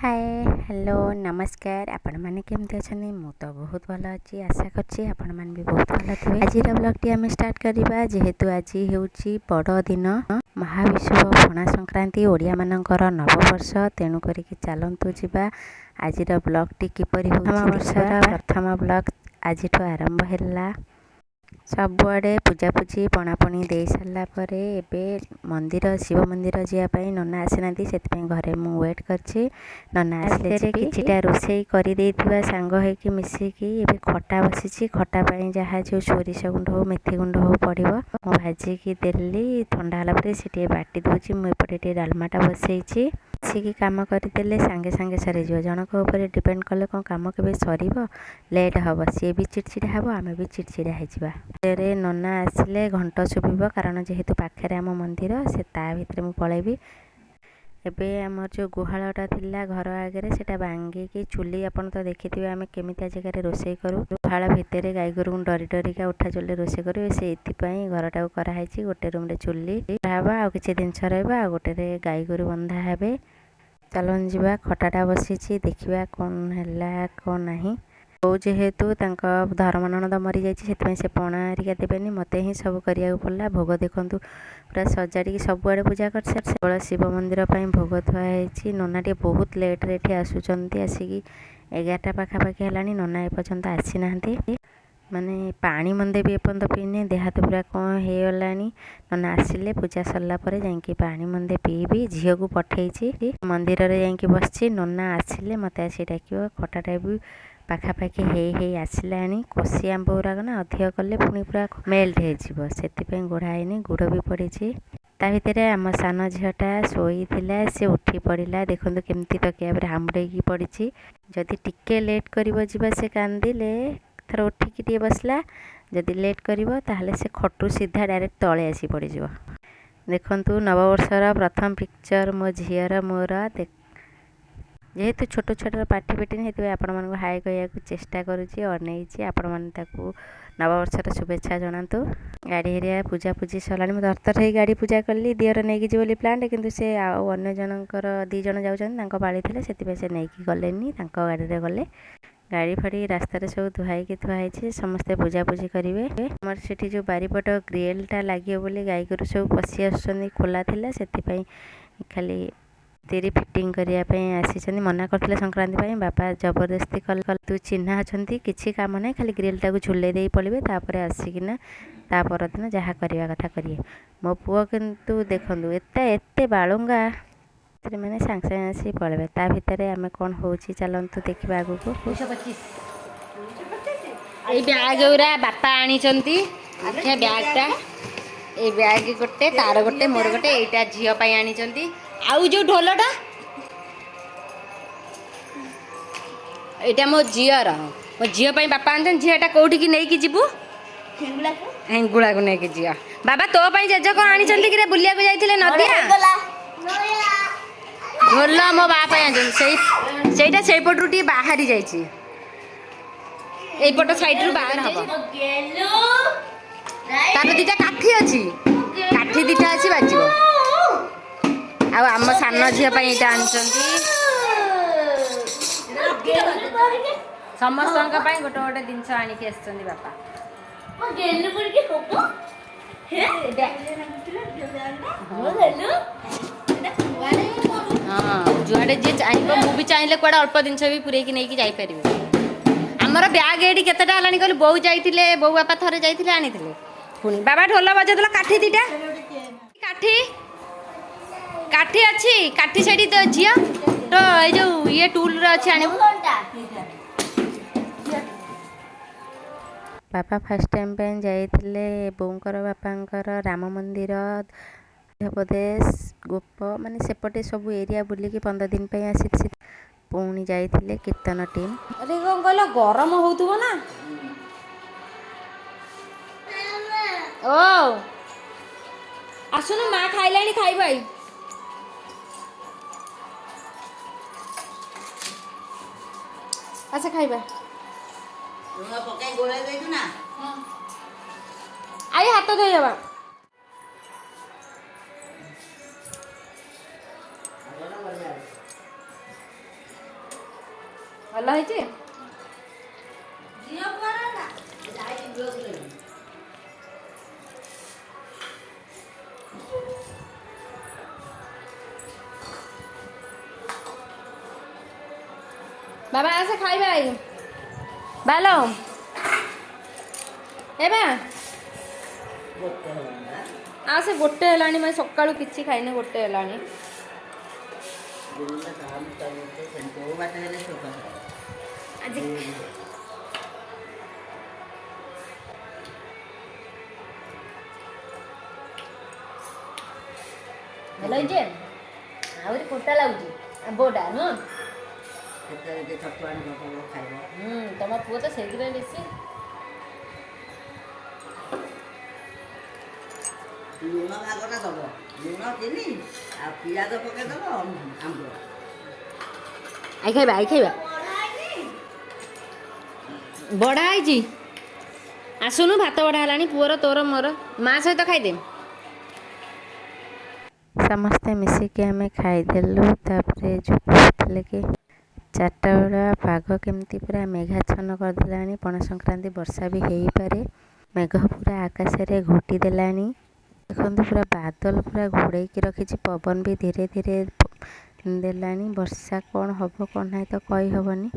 ହାଏ, hello, ନମସ୍କାର। ଆପଣମାନେ କେମିତି ଅଛନ୍ତି? ମୁଁ ତ ବହୁତ ଭଲ ଅଛି। ଆଶା କରୁଛି ଆପଣମାନେ ବି ବହୁତ ଭଲ ଥିବେ। ଆଜିର ବ୍ଲଗ୍ଟି ଆମେ ଷ୍ଟାର୍ଟ କରିବା, ଯେହେତୁ ଆଜି ହେଉଛି ବଡ଼ ଦିନ, ମହାବିଷୁବ ପଣା ସଂକ୍ରାନ୍ତି, ଓଡ଼ିଆମାନଙ୍କର ନବବର୍ଷ। ତେଣୁ କରିକି ଚାଲନ୍ତୁ ଯିବା, ଆଜିର ବ୍ଲଗ୍ଟି କିପରି ହେଉଛି। ବର୍ଷର ପ୍ରଥମ ବ୍ଲଗ୍ ଆଜିଠୁ ଆରମ୍ଭ ହେଲା। ସବୁଆଡ଼େ ପୂଜାପୂଜି, ପଣାପଣି ଦେଇ ସାରିଲା ପରେ ଏବେ ମନ୍ଦିର, ଶିବ ମନ୍ଦିର ଯିବା ପାଇଁ ନନା ଆସିନାହାନ୍ତି, ସେଥିପାଇଁ ଘରେ ମୁଁ ୱେଟ୍ କରିଛି। ନନା ଆସିଲେ ଯିବି। କିଛିଟା ରୋଷେଇ କରିଦେଇଥିବା ସାଙ୍ଗ ହେଇକି ମିଶିକି। ଏବେ ଖଟା ବସିଛି। ଖଟା ପାଇଁ ଯାହା ଯେଉଁ ସୋରିଷ ଗୁଣ୍ଡ ହଉ, ମେଥି ଗୁଣ୍ଡ ହଉ ପଡ଼ିବ, ମୁଁ ଭାଜିକି ଦେଲି। ଥଣ୍ଡା ହେଲା ପରେ ସେ ଟିକେ ବାଟି ଦେଉଛି। ମୁଁ ଏପଟେ ଟିକେ ଡାଲମାଟା ବସେଇଛି। ମିଶିକି କାମ କରିଦେଲେ ସାଙ୍ଗେ ସାଙ୍ଗେ ସରିଯିବ। ଜଣଙ୍କ ଉପରେ ଡିପେଣ୍ଡ କଲେ କ'ଣ କାମ କେବେ ସରିବ? ଲେଟ୍ ହେବ, ସିଏ ବି ଚିଡ଼ଚିଡ଼ା ହେବ, ଆମେ ବି ଚିଡ଼ଚିଡ଼ା ହେଇଯିବା। ରେ ନନା ଆସିଲେ ଘଣ୍ଟ ଶୁଭିବ, କାରଣ ଯେହେତୁ ପାଖରେ ଆମ ମନ୍ଦିର, ସେ ତା ଭିତରେ ମୁଁ ପଳେଇବି। ଏବେ ଆମର ଯେଉଁ ଗୁହାଳଟା ଥିଲା ଘର ଆଗରେ, ସେଇଟା ଭାଙ୍ଗିକି ଚୁଲି, ଆପଣ ତ ଦେଖିଥିବେ ଆମେ କେମିତିଆ ଜାଗାରେ ରୋଷେଇ କରୁ। ଗୁହାଳ ଭିତରେ ଗାଈ ଗୋରୁଙ୍କୁ ଡରି ଡରିକା ଉଠା ଚୁଲିରେ ରୋଷେଇ କରୁ। ସେଇଥିପାଇଁ ଘରଟାକୁ କରାହେଇଛି। ଗୋଟେ ରୁମ୍ରେ ଚୁଲି ହେବ, ଆଉ କିଛି ଜିନିଷ ରହିବ, ଆଉ ଗୋଟେରେ ଗାଈ ଗୋରୁ ବନ୍ଧା ହେବେ। ଚାଲନ୍ତୁ ଯିବା, ଖଟାଟା ବସିଛି, ଦେଖିବା କ'ଣ ହେଲା କ'ଣ ନାହିଁ। ବୋଉ ଯେହେତୁ ତାଙ୍କ ଧରମ ନଣନ୍ଦ ମରିଯାଇଛି, ସେଥିପାଇଁ ସେ ପଣା ହେରିକା ଦେବେନି, ମୋତେ ହିଁ ସବୁ କରିବାକୁ ପଡ଼ିଲା। ଭୋଗ ଦେଖନ୍ତୁ, ପୁରା ସଜାଡ଼ିକି ସବୁଆଡ଼େ ପୂଜା କରିସାରି କେବଳ ଶିବ ମନ୍ଦିର ପାଇଁ ଭୋଗ ଥୁଆ ହେଇଛି। ନନା ଟିକେ ବହୁତ ଲେଟ୍ରେ ଏଠି ଆସୁଛନ୍ତି। ଆସିକି 11ଟା ପାଖାପାଖି ହେଲାଣି, ନନା ଏପର୍ଯ୍ୟନ୍ତ ଆସିନାହାନ୍ତି। ମାନେ ପାଣି ମନ୍ଦେ ବି ଏପର୍ଯ୍ୟନ୍ତ ପିଇନି, ଦେହ ହାତ ପୁରା କ'ଣ ହେଇଗଲାଣି। ନନା ଆସିଲେ, ପୂଜା ସରିଲା ପରେ ଯାଇକି ପାଣି ମନ୍ଦେ ପିଇବି। ଝିଅକୁ ପଠେଇଛି, ମନ୍ଦିରରେ ଯାଇକି ବସିଛି। ନନା ଆସିଲେ ମୋତେ ଆସି ଡାକିବ। ଖଟାଟା ବି ପାଖାପାଖି ହେଇ ହେଇ ଆସିଲାଣି। କଷି ଆମ୍ବ ଗୁଡ଼ାକ ନା, ଅଧିକ କଲେ ପୁଣି ପୁରା ମେଲ୍ଟ ହେଇଯିବ, ସେଥିପାଇଁ ଗୋଳା ହେଇନି। ଗୁଡ଼ ବି ପଡ଼ିଛି ତା ଭିତରେ। ଆମ ସାନ ଝିଅଟା ଶୋଇଥିଲା, ସେ ଉଠି ପଡ଼ିଲା। ଦେଖନ୍ତୁ କେମିତି ତକିଆ ଉପରେ ହାମୁଡ଼େଇକି ପଡ଼ିଛି। ଯଦି ଟିକେ ଲେଟ୍ କରିବ ଯିବା, ସେ କାନ୍ଦିଲେ ଥର ଉଠିକି ଟିକେ ବସିଲା। ଯଦି ଲେଟ୍ କରିବ ତାହେଲେ ସେ ଖଟୁ ସିଧା ଡାଇରେକ୍ଟ ତଳେ ଆସି ପଡ଼ିଯିବ। ଦେଖନ୍ତୁ, ନବବର୍ଷର ପ୍ରଥମ ପିକ୍ଚର ମୋ ଝିଅର ମୋର। ଯେହେତୁ ଛୋଟ ଛୁଆଟାର ପାଟି ଫିଟିନି, ସେଥିପାଇଁ ଆପଣମାନଙ୍କୁ ହାଇ କହିବାକୁ ଚେଷ୍ଟା କରୁଛି, ଅନେଇଛି। ଆପଣମାନେ ତାକୁ ନବବର୍ଷର ଶୁଭେଚ୍ଛା ଜଣାନ୍ତୁ। ଗାଡ଼ି ହେରିଆ ପୂଜା ପୂଜି ସରିଲାଣି। ମୁଁ ତରତର ହେଇ ଗାଡ଼ି ପୂଜା କଲି। ଦିଅର ନେଇକି ଯିବ ବୋଲି ପ୍ଲାନ୍, କିନ୍ତୁ ସେ ଆଉ ଅନ୍ୟ ଜଣଙ୍କର, ଦୁଇ ଜଣ ଯାଉଛନ୍ତି, ତାଙ୍କ ପାଳି ଥିଲା, ସେଥିପାଇଁ ସେ ନେଇକି ଗଲେନି, ତାଙ୍କ ଗାଡ଼ିରେ ଗଲେ। ଗାଡ଼ି ଫାଡ଼ି ରାସ୍ତାରେ ସବୁ ଧୁଆ ହେଇକି ଥୁଆ ହେଇଛି, ସମସ୍ତେ ପୂଜାପୂଜି କରିବେ। ଆମର ସେଠି ଯେଉଁ ବାରିପଟ ଗ୍ରିଲ୍ଟା ଲାଗିବ ବୋଲି ଗାଈ ଗୋରୁ ସବୁ ପଶି ଆସୁଛନ୍ତି, ଖୋଲା ଥିଲା, ସେଥିପାଇଁ ଖାଲି ତିରି ଫିଟିଂ କରିବା ପାଇଁ ଆସିଛନ୍ତି। ମନା କରିଥିଲେ ସଂକ୍ରାନ୍ତି ପାଇଁ, ବାପା ଜବରଦସ୍ତି କଲେ। ତୁ ଚିହ୍ନା ଅଛନ୍ତି, କିଛି କାମ ନାହିଁ, ଖାଲି ଗ୍ରିଲ୍ଟାକୁ ଝୁଲେଇ ଦେଇ ପଳିବେ, ତାପରେ ଆସିକିନା ତା ପରଦିନ ଯାହା କରିବା କଥା କରିବେ। ମୋ ପୁଅ କିନ୍ତୁ ଦେଖନ୍ତୁ, ଏତେ ଏତେ ବାଳୁଙ୍ଗା, ମାନେ ସାଙ୍ଗେ ସାଙ୍ଗେ ଆସିକି ପଳେଇବେ। ତା ଭିତରେ ଆମେ କ'ଣ ହେଉଛି ଚାଲନ୍ତୁ ଦେଖିବା ଆଗକୁ। 225। ଏଇ ବ୍ୟାଗ ଗୁରା ବାପା ଆଣିଛନ୍ତି। ଦେଖିବା ବ୍ୟାଗଟା। ଏଇ ବ୍ୟାଗ ଗୋଟେ, ତାର ଗୋଟେ, ମୋର ଗୋଟେ, ଏଇଟା ଝିଅ ପାଇଁ ଆଣିଛନ୍ତି। ଆଉ ଯୋଉ ଢୋଲଟା, ଏଇଟା ମୋ ଝିଅର, ମୋ ଝିଅ ପାଇଁ ବାପା ଆଣିଛନ୍ତି। ଝିଅଟା କୋଉଠିକି ନେଇକି ଯିବୁ? ହେଙ୍ଗୁଳାକୁ ନେଇକି ଝିଅ। ବାବା, ତୋ ପାଇଁ ଜେଜ କ'ଣ ଆଣିଛନ୍ତି କିରେ? ବୁଲିବାକୁ ଯାଇଥିଲେ ନଦିଆ। ଢୋଲ ମୋ ବାପା ପାଇଁ ଆଣିଛନ୍ତି। ସେଇଟା ସେଇପଟରୁ ଟିକେ ବାହାରି ଯାଇଛି, ଏଇପଟ ସାଇଡରୁ ବାହାର ହବ। ତାର ଦିଟା କାଠି ଅଛି, କାଠି ଦିଟା ଅଛି, ବାଜିବ। ଆଉ ଆମ ସାନ ଝିଅ ପାଇଁ ଏଇଟା ଆଣିଛନ୍ତି। ସମସ୍ତଙ୍କ ପାଇଁ ଗୋଟେ ଗୋଟେ ଜିନିଷ ଆଣିକି ଆସିଛନ୍ତି ବାପା। ଗେଲୁ କରିକି ହବ। ହଁ, ଯୁଆଡ଼େ ଯିଏ ଚାହିଁବ, ମୁଁ ବି ଚାହିଁଲେ କୁଆଡ଼େ ଅଳ୍ପ ଜିନିଷ ବି ପୁରେଇକି ନେଇକି ଯାଇପାରିବି। ଆମର ବ୍ୟାଗ୍ ଏଇଠି କେତେଟା ହେଲାଣି କହିଲୁ? ବୋଉ ଯାଇଥିଲେ, ବୋଉ ବାପା ଥରେ ଯାଇଥିଲେ, ଆଣିଥିଲେ। ପୁଣି ବାବା ଢୋଲ ବଜେଇଦେଲା। କାଠି ଦିଟା, କାଠି କାଠି ଅଛି, କାଠି ସେଇଠି ତ ଝିଅ ତ ଏଇ ଯୋଉ ଇଏ ଟୁଲରେ ଅଛି, ଆଣିବୁ। ବାପା ଫାର୍ଷ୍ଟ ଟାଇମ୍ ପାଇଁ ଯାଇଥିଲେ ବୋଉଙ୍କର ବାପାଙ୍କର ରାମ ମନ୍ଦିର, ମଧ୍ୟପ୍ରଦେଶ, ଗୋପ, ମାନେ ସେପଟେ ସବୁ ଏରିଆ ବୁଲିକି 15 ଦିନ ପାଇଁ ଆସି ପୁଣି ଯାଇଥିଲେ କୀର୍ତ୍ତନ ଟିମ୍। ଆରେ, କ'ଣ କହିଲ, ଗରମ ହଉଥିବ ନା? ଓ ଆସୁନୁ, ମା ଖାଇଲାଣି, ଖାଇବ। I ଆସ ଖାଇବା। ଲୁଣ ପକାଇ ଗୋଳେଇ ଦେଇଛୁ ନା? I, ହାତ ଧୋଇ ହବା। ଭଲ ହେଇଛି। ଯାଇଛି ବ୍ଲକ୍ ରେ। ବାବା, ଆସେ ଖାଇବା। I ବାଲୋ, ଏ ବା। ଗୋଟେ ହେଲାଣି ନା? ଆସେ, ଗୋଟେ ହେଲାଣି। ମାନେ ସକାଳୁ କିଛି ଖାଇନି, ଗୋଟେ ହେଲାଣି। ଦିନଟା କାମ ଚାଲୁଛି ସେମିତି, କୋଉ ବାଟ ହେଲେ ଶୋକ ହେବ। ଆଜି ଭଲ ହେଇଛି, ଆହୁରି ଖଟା ଲାଗୁଛି ଆମ୍ବଟା, ନୁହଁ? କେତେବେଳେ ଟିକେ ଛତୁ ଆଣି ପକେଇବ, ଖାଇବ। ହୁଁ, ତମ ପୁଅ ତ ସେଇଥିପାଇଁ ବେଶୀ। ଲୁଣ ଭାଗଟା ଦବ, ଲୁଣ, ଚିନି ଆଉ ପିଆଜ ପକେଇଦବ, ଆମ୍ବ। I ଖାଇବା, I ଖାଇବା। ବଢ଼ା ହେଇଛି, ଆସୁନୁ। ଭାତ ବଢ଼ା ହେଲାଣି, ପୁଅର, ତୋର, ମୋର, ମା ସହିତ ଖାଇଦେ। ସମସ୍ତେ ମିଶିକି ଆମେ ଖାଇଦେଲୁ। ତାପରେ ଯେଉଁ କହୁଥିଲେ କି 4ଟା ବେଳ ପାଗ କେମିତି ପୁରା ମେଘାଚ୍ଛନ୍ନ କରିଦେଲାଣି। ପଣା ସଂକ୍ରାନ୍ତି ବର୍ଷା ବି ହେଇପାରେ। ମେଘ ପୁରା ଆକାଶରେ ଘୋଟି ଦେଲାଣି। ଦେଖନ୍ତୁ, ପୁରା ବାଦଲ ପୁରା ଘୋଡ଼େଇକି ରଖିଛି। ପବନ ବି ଧୀରେ ଧୀରେ ଦେଲାଣି। ବର୍ଷା କ'ଣ ହେବ କ'ଣ ନାହିଁ ତ କହିହେବନି।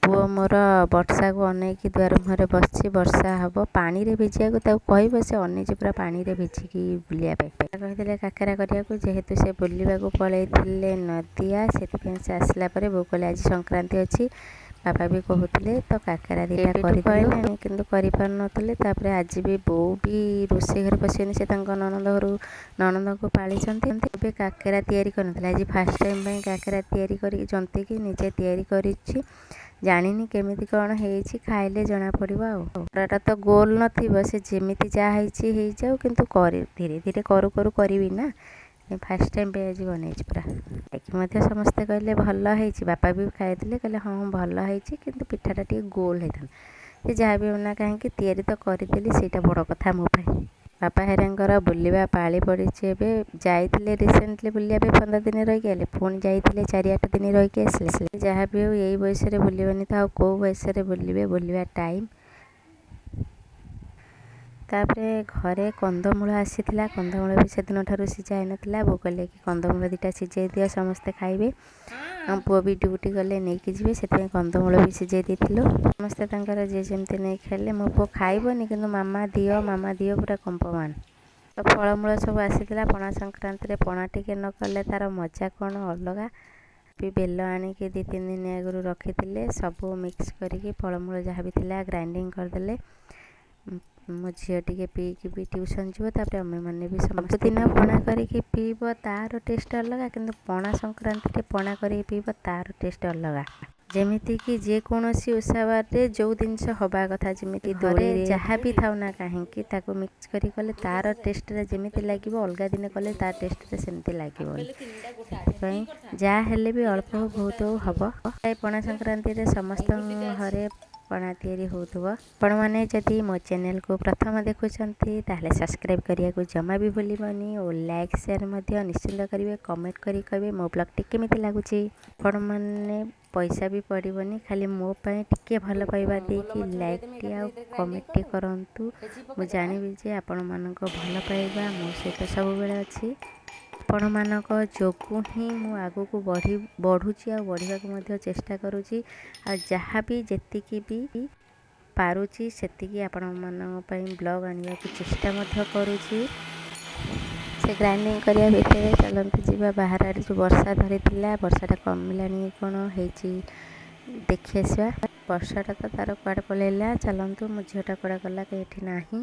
ପୁଅ ମୋର ବର୍ଷାକୁ ଅନେଇକି ଦୁଆର ମୁହଁରେ ବସିଛି। ବର୍ଷା ହେବ, ପାଣିରେ ଭିଜିବାକୁ ତାକୁ କହିବ, ସେ ଅନେଇଛି ପୁରା ପାଣିରେ ଭିଜିକି ବୁଲିବା ପାଇଁ। କହିଥିଲେ କାକରା କରିବାକୁ, ଯେହେତୁ ସେ ବୁଲିବାକୁ ପଳେଇଥିଲେ ନଦିଆ, ସେଥିପାଇଁ ସେ ଆସିଲା ପରେ ବୋଉ କହିଲେ ଆଜି ସଂକ୍ରାନ୍ତି ଅଛି, ବାପା ବି କହୁଥିଲେ, ତ କାକରା 2ଟା କରିଦେଲୁ, କିନ୍ତୁ କରିପାରୁନଥିଲେ। ତାପରେ ଆଜି ବି ବୋଉ ବି ରୋଷେଇ ଘରେ ପଶିବନି, ସେ ତାଙ୍କ ନଣନ୍ଦ ଘରୁ ନଣନ୍ଦଙ୍କୁ ପାଳିଛନ୍ତି। ଏବେ କାକରା ତିଆରି କରିନଥିଲେ। ଆଜି ଫାର୍ଷ୍ଟ ଟାଇମ୍ ପାଇଁ କାକରା ତିଆରି କରିକି, ଜନ୍ତିକି ନିଜେ ତିଆରି କରିଛି। ଜାଣିନି କେମିତି କ'ଣ ହେଇଛି, ଖାଇଲେ ଜଣାପଡ଼ିବ। ଆଉ ପୁରାଟା ତ ଗୋଲ ନଥିବ, ସେ ଯେମିତି ଯାହା ହେଇଛି ହେଇଯାଉ, କିନ୍ତୁ କରି ଧୀରେ ଧୀରେ କରୁ କରୁ କରିବି ନା। ଫାର୍ଷ୍ଟ ଟାଇମ୍ ପାଇଁ ଆଜି ବନେଇଛି ପୁରା। ଖାଇକି ମଧ୍ୟ ସମସ୍ତେ କହିଲେ ଭଲ ହେଇଛି। ବାପା ବି ଖାଇଥିଲେ, କହିଲେ ହଁ, ଭଲ ହେଇଛି, କିନ୍ତୁ ପିଠାଟା ଟିକେ ଗୋଲ ହେଇଥାନ୍ତା। ସେ ଯାହା ବି ହେଉନା କାହିଁକି, ତିଆରି ତ କରିଦେଲି, ସେଇଟା ବଡ଼ କଥା ମୋ ପାଇଁ। ବାପା ହେରିକାଙ୍କର ବୁଲିବା ପାଳି ପଡ଼ିଛି ଏବେ। ଯାଇଥିଲେ ରିସେଣ୍ଟଲି ବୁଲିବା ପାଇଁ, 15 ଦିନ ରହିକି ଆଇଲେ। ପୁଣି ଯାଇଥିଲେ, 4-8 ଦିନ ରହିକି ଆସିଲେ। ଯାହା ବି ହେଉ, ଏଇ ବୟସରେ ବୁଲିବନି ତ ଆଉ କେଉଁ ବୟସରେ ବୁଲିବେ? ବୁଲିବା ଟାଇମ୍। ତାପରେ ଘରେ କନ୍ଦମୂଳ ଆସିଥିଲା। କନ୍ଦମୂଳ ବି ସେଦିନ ଠାରୁ ସିଝା ହେଇନଥିଲା। ବୋଉ କହିଲେ କି କନ୍ଦମୂଳ 2ଟା ସିଝେଇ ଦିଅ, ସମସ୍ତେ ଖାଇବେ, ଆମ ପୁଅ ବି ଡ୍ୟୁଟି ଗଲେ ନେଇକି ଯିବେ। ସେଥିପାଇଁ କନ୍ଦମୂଳ ବି ସିଝେଇ ଦେଇଥିଲୁ। ସମସ୍ତେ ତାଙ୍କର ଯିଏ ଯେମିତି ନେଇ ଖାଇଲେ। ମୋ ପୁଅ ଖାଇବନି, କିନ୍ତୁ ମାମା ଦିଅ, ମାମା ଦିଅ, ପୁରା କମ୍ପମାନ। ତ ଫଳମୂଳ ସବୁ ଆସିଥିଲା। ପଣା ସଂକ୍ରାନ୍ତିରେ ପଣା ଟିକେ ନ କଲେ ତାର ମଜା କ'ଣ ଅଲଗା ବି। ବେଲ ଆଣିକି 2-3 ଦିନ ଆଗରୁ ରଖିଥିଲେ। ସବୁ ମିକ୍ସ କରିକି ଫଳମୂଳ ଯାହା ବି ଥିଲା ଗ୍ରାଇଣ୍ଡିଙ୍ଗ କରିଦେଲେ। ମୋ ଝିଅ ଟିକେ ପିଇକି ବି ଟ୍ୟୁସନ୍ ଯିବ। ତାପରେ ଆମେମାନେ ବି ସମସ୍ତେ। ଦିନ ପଣା କରିକି ପିଇବ ତାର ଟେଷ୍ଟ ଅଲଗା, କିନ୍ତୁ ପଣା ସଂକ୍ରାନ୍ତିରେ ପଣା କରିକି ପିଇବ ତାର ଟେଷ୍ଟ ଅଲଗା। ଯେମିତିକି ଯେକୌଣସି ଓଷା ବାରରେ ଯେଉଁ ଜିନିଷ ହେବା କଥା, ଯେମିତି ଘରେ ଯାହା ବି ଥାଉ ନା କାହିଁକି, ତାକୁ ମିକ୍ସ କରି କଲେ ତାର ଟେଷ୍ଟଟା ଯେମିତି ଲାଗିବ, ଅଲଗା ଦିନେ କଲେ ତା ଟେଷ୍ଟଟା ସେମିତି ଲାଗିବନି। ସେଥିପାଇଁ ଯାହା ହେଲେ ବି ଅଳ୍ପ ହଉ ବହୁତ ହଉ ହେବ। ପଣା ସଂକ୍ରାନ୍ତିରେ ସମସ୍ତଙ୍କ ଘରେ ପଣା ତିଆରି ହେଉଥିବ। ଆପଣମାନେ ଯଦି ମୋ ଚ୍ୟାନେଲକୁ ପ୍ରଥମ ଦେଖୁଛନ୍ତି, ତାହେଲେ ସବସ୍କ୍ରାଇବ୍ କରିବାକୁ ଜମା ବି ଭୁଲିବନି ଓ ଲାଇକ୍, ସେୟାର ମଧ୍ୟ ନିଶ୍ଚିନ୍ତ କରିବେ। କମେଣ୍ଟ କରି କହିବେ ମୋ ବ୍ଲଗ୍ଟି କେମିତି ଲାଗୁଛି। ଆପଣମାନେ ପଇସା ବି ପଡ଼ିବନି, ଖାଲି ମୋ ପାଇଁ ଟିକେ ଭଲ ପାଇବା ଦେଇକି ଲାଇକ୍ଟି ଆଉ କମେଣ୍ଟଟି କରନ୍ତୁ। ମୁଁ ଜାଣିବି ଯେ ଆପଣମାନଙ୍କ ଭଲ ପାଇବା ମୋ ସହିତ ସବୁବେଳେ ଅଛି। ଆପଣମାନଙ୍କ ଯୋଗୁଁ ହିଁ ମୁଁ ଆଗକୁ ବଢ଼ୁଛି ଆଉ ବଢ଼ିବାକୁ ମଧ୍ୟ ଚେଷ୍ଟା କରୁଛି। ଆଉ ଯାହା ବି ଯେତିକି ବି ପାରୁଛି, ସେତିକି ଆପଣମାନଙ୍କ ପାଇଁ ବ୍ଲଗ୍ ଆଣିବାକୁ ଚେଷ୍ଟା ମଧ୍ୟ କରୁଛି। ସେ ଗ୍ରାଇଣ୍ଡିଙ୍ଗ କରିବା ଭିତରେ ଚାଲନ୍ତୁ ଯିବା ବାହାର ଆଡ଼େ। ଯେଉଁ ବର୍ଷା ଧରିଥିଲା, ବର୍ଷାଟା କମିଲାଣି କ'ଣ ହେଇଛି ଦେଖି ଆସିବା। ବର୍ଷାଟା ତ ତାର କୁଆଡ଼େ ପଳେଇଲା। ଚାଲନ୍ତୁ, ମୋ ଝିଅଟା କୁଆଡ଼େ ଗଲା କି ଏଠି ନାହିଁ।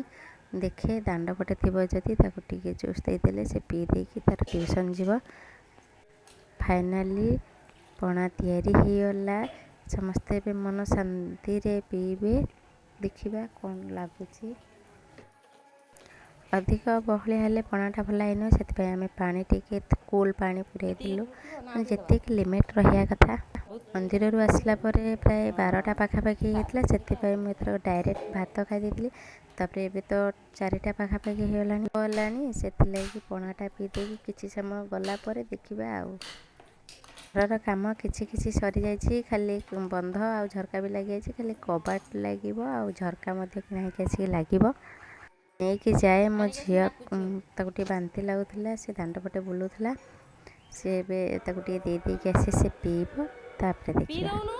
ଦେଖେ, ଦାଣ୍ଡ ପଟେ ଥିବ ଯଦି, ତାକୁ ଟିକେ ଜୁସ୍ ଦେଇଦେଲେ ସେ ପିଇ ଦେଇକି ତାର ଟ୍ୟୁସନ୍ ଯିବ। ଫାଇନାଲି ପଣା ତିଆରି ହେଇଗଲା। ସମସ୍ତେ ଏବେ ମନ ଶାନ୍ତିରେ ପିଇବେ। ଦେଖିବା କ'ଣ ଲାଗୁଛି। ଅଧିକ ବହଳିଆ ହେଲେ ପଣାଟା ଭଲ ହେଇନଥିବ, ସେଥିପାଇଁ ଆମେ ପାଣି ଟିକେ, କୁଲ୍ ପାଣି ପୁରେଇ ଦେଲୁ, ମାନେ ଯେତିକି ଲିମିଟ୍ ରହିବା କଥା। ମନ୍ଦିରରୁ ଆସିଲା ପରେ ପ୍ରାୟ 12ଟା ପାଖାପାଖି ହେଇଥିଲା। ସେଥିପାଇଁ ମୁଁ ଏଥର ଡାଇରେକ୍ଟ ଭାତ ଖାଇ ଦେଇଥିଲି। ତାପରେ ଏବେ ତ 4ଟା ପାଖାପାଖି ହେଇଗଲାଣି ହେଲାଣି, ସେଥିଲାଗି ପଣାଟା ପିଇ ଦେଇକି କିଛି ସମୟ ଗଲା ପରେ ଦେଖିବା ଆଉ। ଘରର କାମ କିଛି କିଛି ସରିଯାଇଛି। ଖାଲି ବନ୍ଧ ଆଉ ଝରକା ବି ଲାଗିଯାଇଛି। ଖାଲି କବାଟ ଲାଗିବ ଆଉ ଝରକା ମଧ୍ୟ କିଣା ହେଇକି ଆସିକି ଲାଗିବ। ନେଇକି ଯାଏ ମୋ ଝିଅ, ତାକୁ ଟିକେ ବାନ୍ତି ଲାଗୁଥିଲା, ସେ ଦାଣ୍ଡ ପଟେ ବୁଲୁଥିଲା। ସେ ଏବେ ତାକୁ ଟିକେ ଦେଇ ଦେଇକି ଆସେ, ସେ ପିଇବ, ତାପରେ ପିଇ ଦେଖିବା। ଦଉନୁ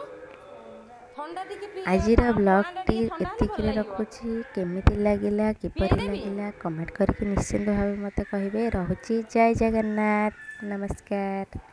ଥଣ୍ଡା ଟିକେ ପିଇ। ଆଜିର ପଣା ବ୍ଲଗ୍ଟି ଟିକେ ଥଣ୍ଡା ହେଲେ ଭଲ ଏତିକିରେ ଲାଗିବ। ରଖୁଛି। କେମିତି ଲାଗିଲା, କିପରି ପିଏଇଦେବି? ଲାଗିଲା, କମେଣ୍ଟ କରିକି ନିଶ୍ଚିନ୍ତ ଭାବେ ମୋତେ କହିବେ। ରହୁଛି, ଜୟ ଜଗନ୍ନାଥ, ନମସ୍କାର।